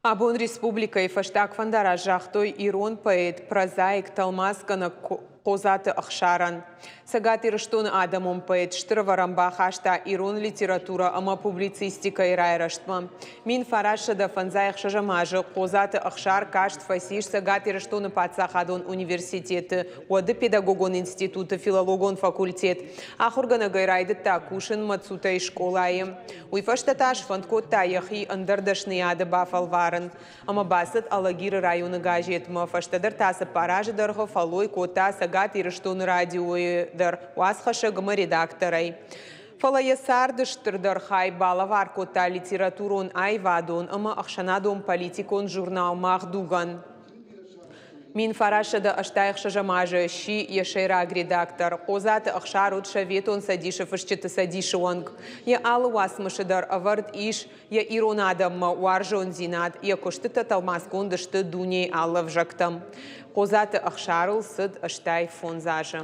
Абон республикӕйы фӕстаг фӕндараст загътой ирон поэт, прозаик, тӕлмацгӕнӕг Хъодзаты Ӕхсарӕн. Цӕгат Ирыстоны адӕмон поэт стыр ӕвӕрӕн бахаста ирон литературӕ ӕмӕ публицистикӕйы райрӕзтмӕ. 1956 азы Хъодзаты Ӕхсар каст фӕцис Цӕгат Ирыстоны паддзахадон университеты уӕды педагогон институты филологон факультет. Ахуыргӕнӕгӕй райдыдта кусын Мӕцутӕйы скъолайы. Уый фӕстӕ та сфӕнд кодта йӕхи ӕндӕр дӕсныйады бафӕлварын ӕмӕ бацыд Алагиры районы газетмӕ. Фӕстӕдӕр та 4 азы дӕргъы фӕллой кодта Цӕгат Ирыстоны радиойы дӕр уацхӕссӕг ӕмӕ редакторӕй. Фӕлӕ йӕ царды стырдӕр хай балӕвар кодта литературон, аивадон ӕмӕ ӕхсӕнадон-политикон журнал «Мах дуг-ӕн». 1986 азы сси йӕ сӕйраг редактор. Хъодзаты Ӕхсар уыд Советон Цӕдисы Фысджыты цӕдисы уӕнг. Йӕ алы уацмысы дӕр ӕвӕрд ис йӕ ирон адӕммӕ уарзондзинад, йӕ куыстытӕ тӕлмацгонд сты дунейы алы ӕвзӕгтӕм. Хъодзаты Ӕхсарыл цыд 85 азы.